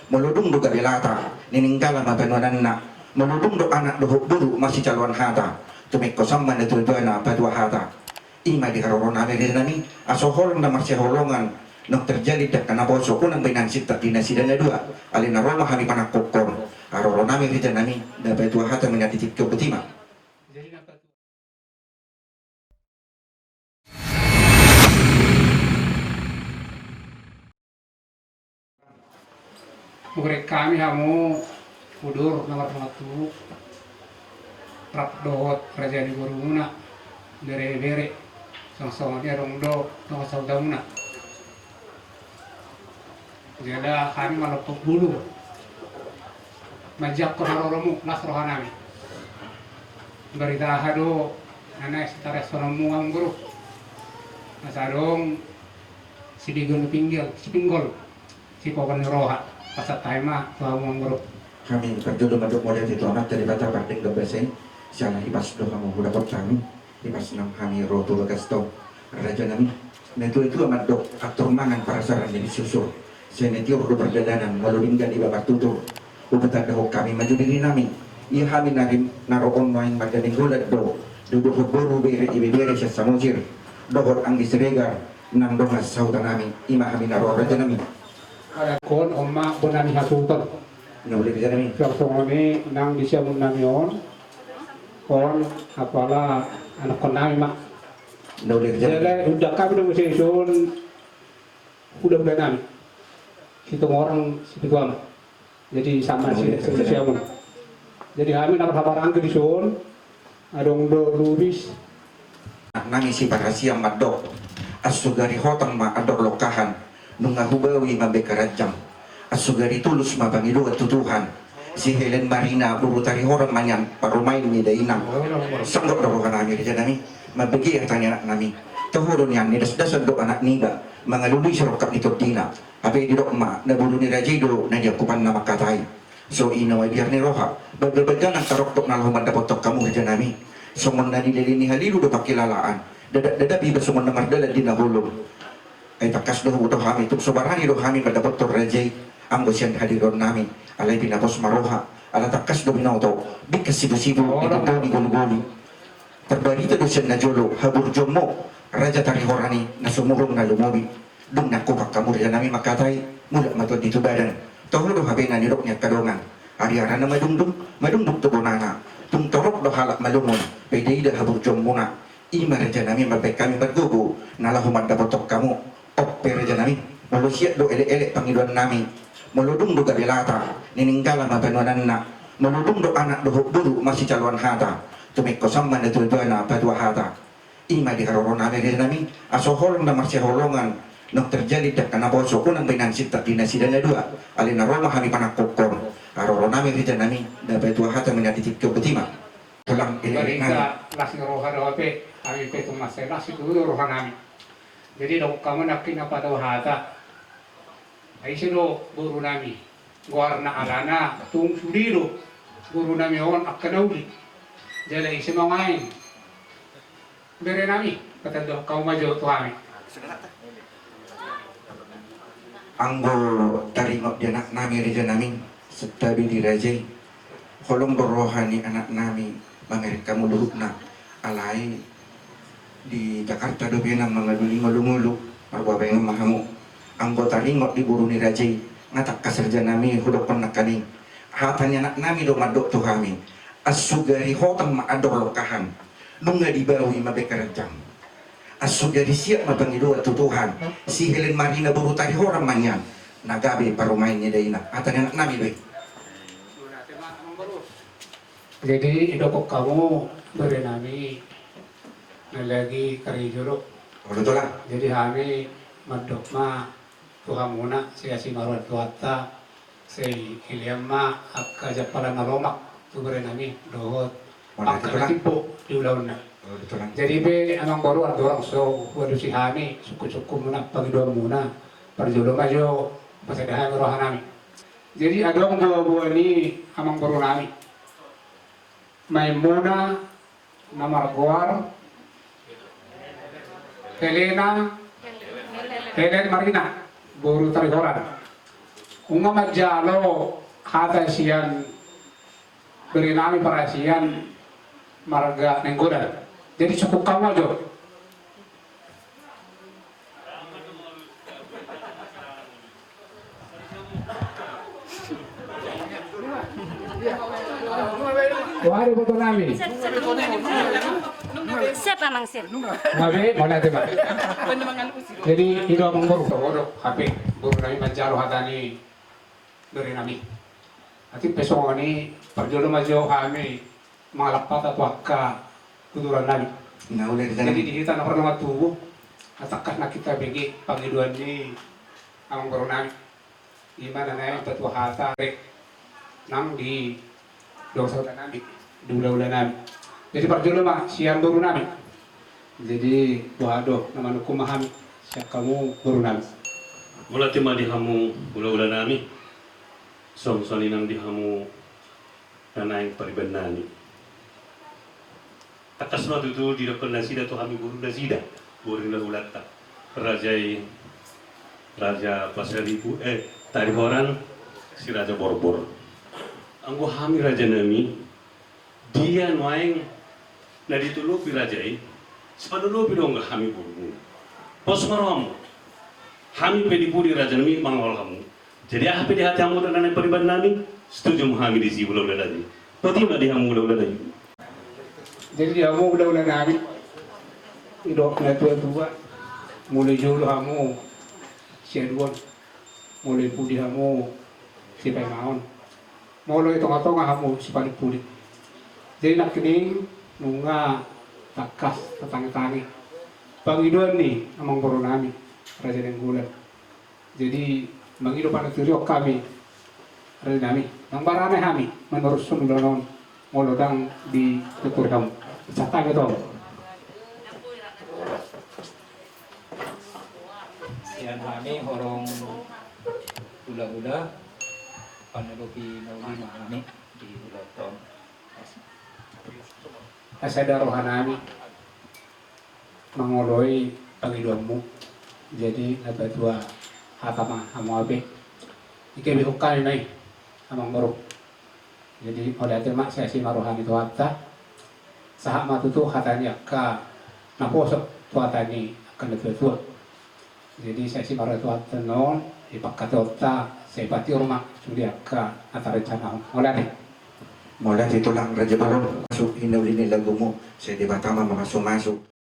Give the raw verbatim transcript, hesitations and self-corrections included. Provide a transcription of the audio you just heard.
Molo dung do gabe lata, ninanggala ma panuananna. Molo dung do anak dohot boru masijaloan hata, tumengkosan ma natuatuana patua hata. I ma di haroro nami raja nami, asa holong na marsihaholongan, naung tarjalin dangka naposo, unang be inang sintak di nasida na dua, alai na ro ma hami panangkokhon. Haroro nami raja nami, na patua hata ma na di tingki on, botima. Murek hami hamu udur na marhormat tu rap dohot raja ni borumuna, bere-bere, songon-songon i adong do dongan sahutamuna. Jala hami malompok bulung manjangkon haroromu, las roha nami. Barita aha do na naeng sitarashononmu amang boru? Asa adong sibegol ni pinggol, sipinggol, sipohon ni roha, pasahat hami ma tu hamu amang boru. Hami parjolo mandok mauliate tu Amanta Debata pardenggan basa i, siala hipas do hamu hudapot hami. Di pas nang hami ro tu bagas tong, raja nami. Natua-tua mandok, atur mangan parasaran di susur. Sai na tiur do pardalanan, molo denggan iba martutur. Hupatandahon hami ma jo diri nami. Ia hami na ro on nuaeng marga Nainggolan do. Dohot boru, bere, ibebere sian Samosir, dohot anggi Siregar, nang dongan sahuta nami. I ma hami na ro, raja nami. Alai on ma bona ni hasuhuton. Na uli, raja nami. Songon i nang di siamun nami on. On apala anakkon nami ma. Na uli, raja nami. Jala undang hami do muse dison hulahula nami, Situmorang Situan. Jadi sama si, na uli, raja nami, siamun. Jadi hami na marhahamaranggi dison. Adong do lubis. Nami Sibarasian mandok, ansugari hotang ma andor longkahan, nunga hubawi mambahen karanjang. Ansugari tulus ma pangidoan tu Tuhan, si Helen Marina boru Tarihoran ma nian, parumaen ni dainang. Sanggup do roha nami, raja nami, mambege hata ni anak nami. Toho do nian nidasdasan do anak niba, mangalului sirongkap ni tondina. Hape didok ma, na boru ni raja i do na niangkupanna mangkatai. So i na mabiar ni roha, bangga-bangga nang taroktok na laho mandapothon hamu, raja nami. Songon na nilele ni halilu do pangkilalaan, dadap-dadap iba songon na mardalan di na holom. Ai tangkas do huboto hami, tung so barani do hami mandapothon raja i, anggo sian hadiron nami. Alai pinapos ma roha, ala tangkas do binoto, bingkas sibu-sibu, oh, didondoni golu-golu. Tarbarita do sian na jolo, haburjuonmu, raja Tarihoran i, na sumurung na lumobi. Dung niangkupan hamu, raja nami, mangkatai, mulak ma tondi tu badan. Toho do hape na nidok ni angka dongan, ari arana madungdung, madungdung tu bonana. Tung torop do halak malumon, paida-ida haburjuonmuna. I ma, raja nami, mambahen hami margogo na laho mandapothon hamu. On pe, raja nami, molo siat do elek-elek pangidoan nami, molo dung do gabe lata, ninanggala ma panuananna. Molo dung do anak dohot boru masijaloan hata, tumengkosan ma natuatuana patua hata. I ma di haroro nami, raja nami, asa holong na marsihaholongan, naung tarjalin dangka naposo, unang be inang sintak di nasida na dua, alai na ro ma hami panangkokhon. Haroro nami, raja nami, na patua hata ma na di tingki on, botima. Tulang, elek-elek nami. Barita las ni roha do hape, hami pe tung mansai las situtu do roha nami. Jadi didok hamu nangkin na patua hata. Ai ise do boru nami? Goarna, alana tung sude do boru nami on angka na uli. Jala ise ma nuaeng bere nami? Patandahon hamu ma jo tu hami. Anggo taringot di anak nami, raja nami, santabi di raja i. Holong do roha ni anak nami mamereng hamu luhutna. Alai di Jakarta dope nang mangalului ngolu-ngolu, marbuabengan ma hamu. Anggo taringot di boru ni raja i, nga tangkas, raja nami, hudokkon nangkaning. Hata ni anak nami do mandok tu hami, ansugari hotang ma andor longkahan, nunga dibawi mambahen karanjang. Ansugari siat ma pangidoan tu Tuhan, si Helen Marina boru Tarihoran ma nian, na gabe parumaen ni dainang. Hata ni anak nami do i. Jadi didok hamu, bere nami, na lagi karejo do. Olo, tulang. Jadi hami mandok ma tu hamuna, sian simaruan Tuhanta, sai ilean ma angka jampalan na lomak tu bere nami dohot angka na timbo di ulaonna. Olo, tulang. Jadi pe, amang boru, andorang so hualusi hami sungkun-sungkunmuna, pangidoanmuna, parjolo ma jo pasada hami roha nami. Jadi adong boa-boa ni amang boru nami, maenmuna na margoar Helena, Helen Marina boru Tarihoran. Nunga manjalo hata sian bere nami parasian marga Nainggolan. Jadi cukup hamu ma jo. Wari boto nami. Siap, Amang, siap. Nunga be, mauliate ma. Jadi, i do amang boru. Boru, hape, boru nami manjalo hata ni bere nami. Atik pe songon i, parjolo ma jo hami mangalap hata tu angka tuturan nami. Jadi di hita na pardongan tubu, na tangkas nangkin tabege pangidoan ni amang boru nami. Ima na naeng patua hata nang di dongan sahuta nami, di hulahula nami. Jadi parjolo ma sian boru nami. Jadi boha do na manungkun ma hami sian hamu boru nami. Mauliate ma di hamu hulahula nami. Songon i nang di hamu na naeng pariban nami. Tangkas ma tutu didokkon nasida tu hami boru nasida, boru ni hulahulanta. Raja i, Raja Pasaribu, eh, Tarihoran, si Raja Borbor. Anggo hami raja nami, dia nuaeng na ditolopi raja i, sipanolopi do anggo hami borumuna. Pos ma rohamu. Hami pe di pudi raja nami mangoloi hamu. Jadi aha pe di hata hamu na naeng pariban nami, setuju ma hami disi hulahula nami. Botima di hamu hulahula nami. Jadi di hamu hulahula nami, didok natuatua, molo jolo hamu siaduon, molo pudi hamu sipaimaon, molo i tongatonga hamu sipalingpulin. Jadi nangkining nunga tangkas tatangitangi pangidoan ni amang boru nami Raja Nainggolan. Jadi mangido panuturion hami, raja nami, ndang barani hami manurus ulaon on molo ndang dituturi hamu. Sahat hami tu hamu. Sian hami horong hulahula, panolopi na uli ma hami di ulaonta on. Asa da roha nami mangoloi pangidoanmu. Jadi na patua hata ma hamu hape. Ingkon be hukani nai amang boru. Jadi mauliate ma, sai asi ma roha ni Tuhanta. Sahat ma tutu hata ni angka naposo tu hata ni angka natuatua. Jadi sai asi ma roha ni Tuhanta, non dipangkatahonta, sai patiur ma sude angka na tarencanahon. Mauliate. Mauliate tulang raja bolon. Masuk i na uli ni lagumu, sai Debata ma mamasumasu.